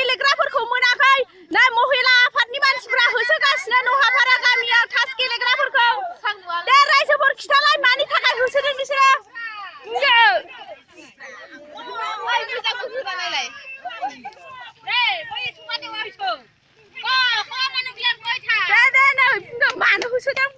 गेलेग्राफोरखौ मोनाखै नै महिला आफादनि मानसिफ्रा होसोगासिनो नहापारा गामियाव थास गेलेग्राफोरखौ दे रायजोफोर खिथालाय मानि थाखाय होसोदों बिसोरो मानो होसोदों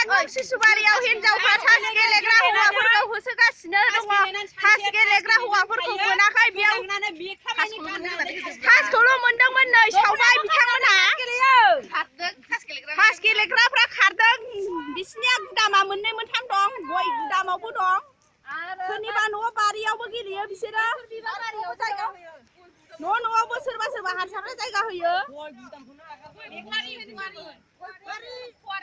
एकदम शिशुबारियाव हिनजावफ्रा थास गेलेग्रा हौवाफोरखौ होसोगासिनो दङ थास गेलेग्रा हौवाफोरखौ मोनाखै बेयाव थासखौल' मोनदोंमोन नै सावबाय बिथांमोनहा थास गेलेग्राफ्रा खारदों बिसिनिया गुदामा मोननै मोनथाम दं गय गुदामावबो दं सोरनिबा न' बारियावबो गेलेयो बिसोरो न'आवबो सोरबा हारसाफ्रा जायगा होयो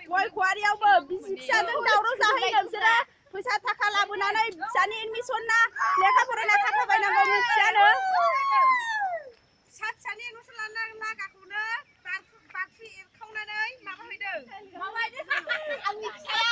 गय खुवारियावबो बिसि फिसाजों दावराव जाहैयो बिसोरो फैसा थाखा लाबोनानै फिसानि एडमिसन ना लेखा फरायना थाखा बायनांगौ फिसानो फिसानि एडमिसन लागाखौनो बाख्रि एरखावनानै माबाहैदों आंनि फिसाया